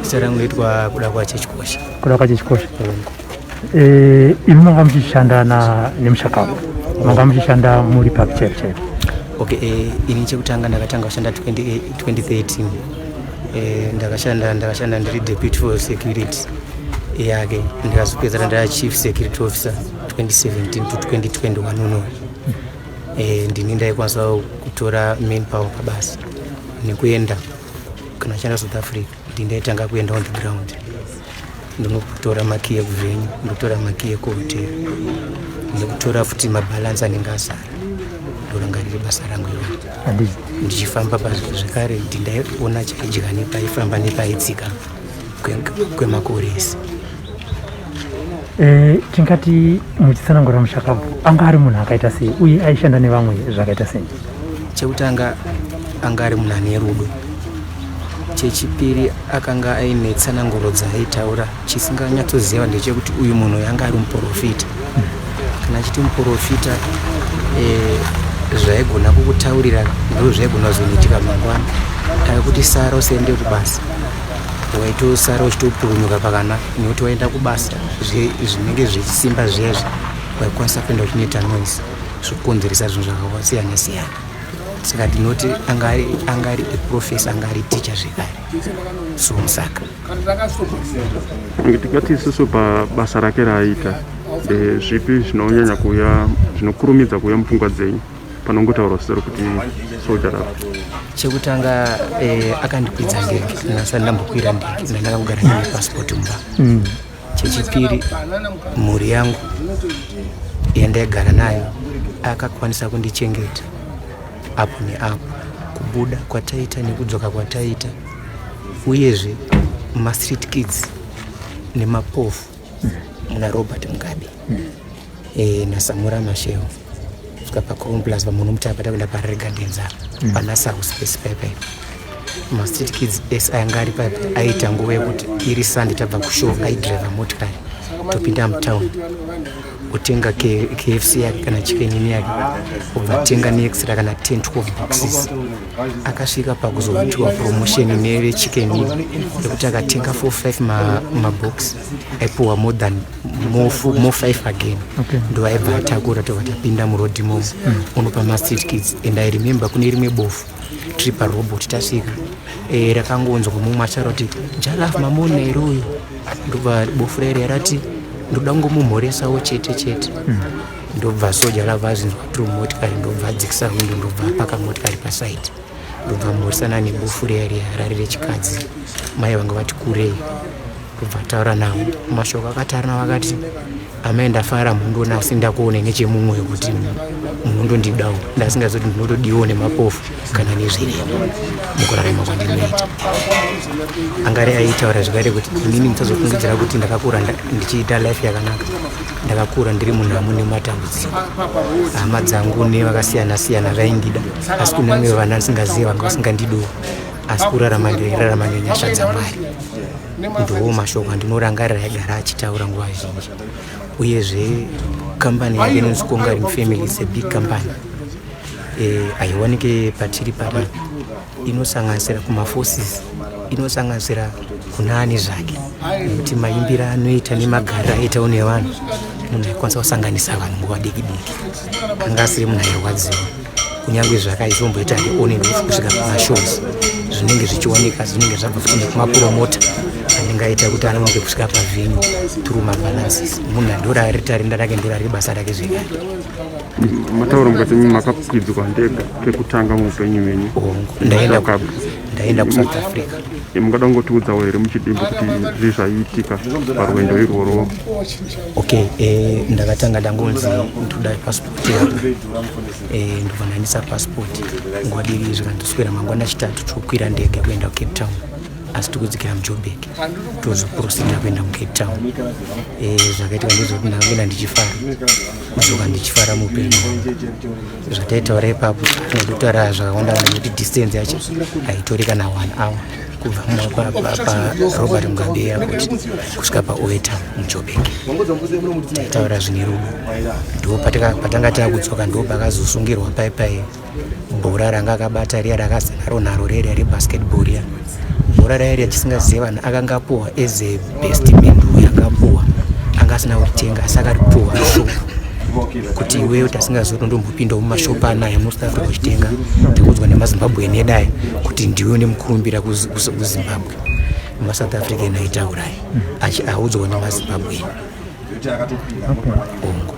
Zita rangu ndoitwa Kuda kwaChechikosha. Kuda kwaChechikosha. Eh, imi manga muchishanda na nemushakabvu, manga muchishanda muri papi chaipo chaipo? Okay, ini chekutanga ndakatanga kushanda 2013. Ndakashanda ndiri deputy for security yake, ndikazopedzera ndaa chief security officer 2017 to 2021 uno. Ndini ndaikwanisa kutora manpower pabasa nekuenda kana chanda South Africa. Ndini ndaitanga kuenda on the ground, ndinokutora makiyi ekuvenue, ndotora makiyi ekuhotera nekutora futi mabalance anenge asara. Ndorangarire basa rangu iroro. Handiti. Ndichifamba zvekare ndindaiona chaidya nepaifamba nepaitsika kwemakore ese. Tingati muchitsanangura, mushakabvu anga ari munhu akaita sei uye aishanda nevamwe zvakaita sei? Chekutanga, anga ari munhu ane rudo. Chechipiri, akanga aine tsananguro dzaaitaura. Chisinganyatsoziva ndechekuti uyu munhu anga ari muprofita. Kana achiti muprofita, zvaigona kukutaurira ndo zvaigona kuzonoitika mangwana. Akakuti sara usaende kubasa, waitosara uchitopukunyuka pakanaka, nekuti waenda kubasa zvinenge zvichisimba zviya waikwanisa kuenda uchinoita noise, zvokonzeresa zvinhu zvakasiyana siyana. Saka ndinoti anga ari aprofessor, anga ari ticha zvekare. So musaka Tingati isusu pabasa rake raaita, ndezvipi zvinonyanya kuuya, zvinokurumidza kuuya mupfungwa dzenyu panongotaurwa zita rokuti Soul Jah Love? Chekutanga, akandikwidza ndege. Ndasati ndambokwira ndege, ndandakangogara ndine passport mumba. Chechipiri, mhuri yangu yandaigara nayo akakwanisa kundichengeta apo neapo, kubuda kwataita nekudzoka kwataita. Uyezve mastreet kids nemapofu muna Robert Mugabe naSamora Machel, kusvika paCrown Plaza paMunhumutapa, takuenda paHarare Gardens apa, pana South Space paipai, mastreet kids ese anga ari paipai aiita nguva yekuti iri Sunday tabva kushow, aidhiraivha motikari topinda mutown, otenga KFC yake kana Chicken Inn yake, obva atenga neextra kana 10 12 boxes. Akasvika pakuzoitiwa promotion neveChicken Inn yekuti akatenga 4 5 mabox aipuwa more than more 5 again. Ndo aibva atakura, tobva tapinda murodhi momo, unopa mastreet kids. And I remember kune rimwe bofu tiri parobot tasvika, rakangonzwa mumwe achitaura kuti, "Jah Love mamona here uyu?" Ndobva bofu rairi rati, "Ndoda kungomumhoresawo chete chete." Ndobva Soul Jah Love azinzwa tiri mumotikari, ndobva adzikisa windo, ndobva apaka motikari pasaidi, ndobva mhoresana nebofu riya riya rari rechikadzi, mai vanga vati kurei. Ndobva taura navo mashoko akataura navo, akati, "Amai, ndafara mundiona, asi ndakuone nechemumwoyo kuti munondondidawo. Ndasingazivi kuti ndinotodiwawo nemapofu kana nezvirema mukurarama kwandinoita." Angari aitaura zvakare kuti, "Inini musazofungidzira kuti ndakakura ndichiita life yakanaka. Ndakakura ndiri munhamo nematambudziko. Hama dzangu nevakasiyana siyana vaindida, asi kune vamwe vana ndisingazivi vanga vasingandidiwo, asi kurarama ndairarama nenyasha dzaMwari." Ndo mashoko andinorangarira aigara achitaura nguva zhinji. Uyezve kambani yake inonzi Conquering Family is a big company, haiwanike patiri panapa. Inosanganisira kumaforces, inosanganisira kuna ani zvake, nekuti maimbiro anoita nemagariro aitawo nevanhu, munhu aikwanisa kusanganisa vanhu nguva diki diki. Anga asiri munhu airwadziwa, kunyange zvakaizomboita on and off kusvika kumashows, zvinenge zvichiwanika zvinenge zvabva futi nekumapromota anenge aita kuti anonoke kusvika pavenue through mabalances. Munhu andorari tarenda rake, ndorari basa rake zvekare. Mataura mukati makakwidzwa ndege kekutanga muupenyu hwenyu. Hongu, ndaenda kuSouth Africa. Mungada kungotiudzawo here muchidimbu kuti zvii zvaiitika parwendo irworwo? Okay, ndakatanga ndangonzi ndoda passport yangu, ndobva ndaendesa passport nguva diki, zvikandoswera mangwana Chitatu tokwira ndege kuenda kuCape Town, asi tikudzikira muJoburg, tozoprosida kuenda muCape Town. Zvakaitika ndezvekuti ndakaenda ndichifara, kudzoka ndichifara muupenyu hwangu. Zvataitaura ipapo tinokutaura zvakawanda wanda, nekuti distance yacho haitori kana one hour kubva paRobert Mugabe Airport kusvika paOR Tambo muJoburg. Taitaura zvine rudo. Ndo patanga taakudzoka, ndo pakazosungirwa paipai bhora ranga akabata riya rakazanaro naro reriya rebasketball riya. Bhora rairi achisingazive vanhu, akanga apuhwa as a best man. Uyo akapuhwa anga asina kuritenga, asi akaripuhwa shop kuti iweyo tasingazivi kuti ndombopindawo mumashopu anaya muSouth Africa uchitenga. Takuudzwa nemaZimbabwean edaya kuti ndiwe une mukurumbira kuZimbabwe. MaSouth African aitaurai audzwa nemaZimbabwean. Ongo.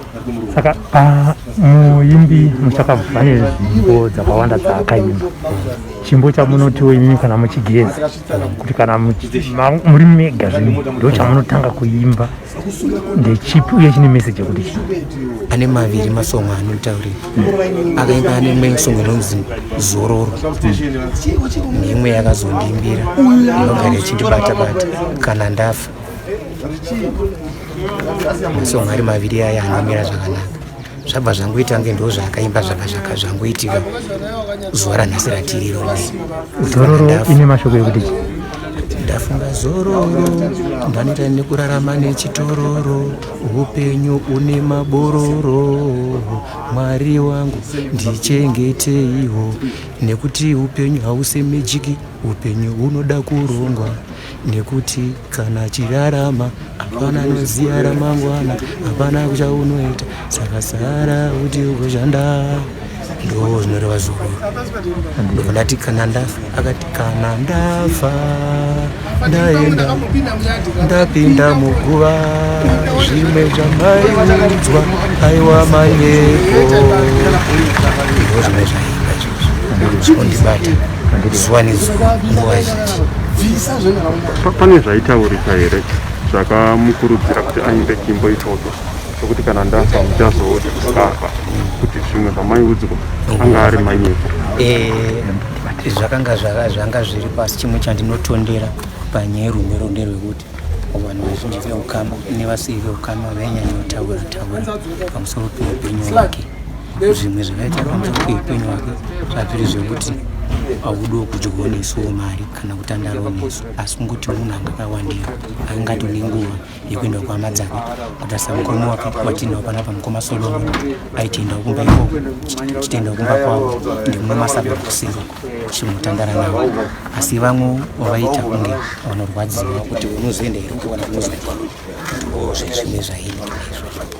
Saka muimbi muchakabva nezvimbo dzakawanda dzaakaimba, chimbo chamunotiwo imimi kana muchigeza, kuti kana muri mega zvino, ndo chamunotanga kuimba ndechipi, uye chine meseji yekuti chii? Ane maviri masongo anotaurira akaimba. Ane imwe song inonzi Zororo, neimwe yakazondiimbira inogara ichindibata bata, Kana Ndafa. Masongo ari maviri aya anomira zvakanaka. Zvabva zvangoita kunge ndo zvaakaimba, zvabva zvangoitika zuva ranhasi ratiriro rinei. Zororo ine mashoko ekuti chii? Ndafunga zororo, ndanoita nekurarama nechitororo, upenyu une mabororo. Mwari wangu, ndichengeteiwo, nekuti upenyu hausi magic, upenyu hunoda kurongwa, nekuti kana chirarama hapana anoziva ramangwana, hapana kuchaunoita, saka sara kuti ugoshanda. Ndo zvinoreva zororo. Ndobva ndati Kana Ndafa. Akati kana ndafa, ndaenda, ndapinda muguva, zvimwe zvamaiudzwa aiwa maivepo. Ndo zvimwe zvaimba izvozvo zvinondibata zuva nezuva, nguva zhinji. Pane zvaitaurika here zvakamukurudzira kuti aimbe chimbo ichocho chokuti kana ndafa muchazofa, kuti zvimwe zvamaiudzwa anga ari manyepo? Zvakanga zvanga zviri pasi. Chimwe chandinotondera panyaya yerumero nderwekuti vanhu vazhinji veukama nevasiri veukama vainyanya taura pamusoro peupenyu hwake. Zvimwe zvakaita pamusoro peupenyu hwake zvazviri zvekuti haudiwo kudyawo nesuwo mari kana kutandarawo nesu, asi kungoti munhu anga akawandira angatone nguva yekuenda kuhama dzake, kutarisa mukoma wake watinawo panapa, mukoma Solomon. Aitiendawo kumba ikoko, tichiendawo kumba kwavo ndemunomasabha kuseri uko, tichimutandara navo. Asi vamwe vaita kunge vanorwadziwa kuti unozoenda here uko kana unozoenda, ndo zvezvimwe zvaiitika izvozvo.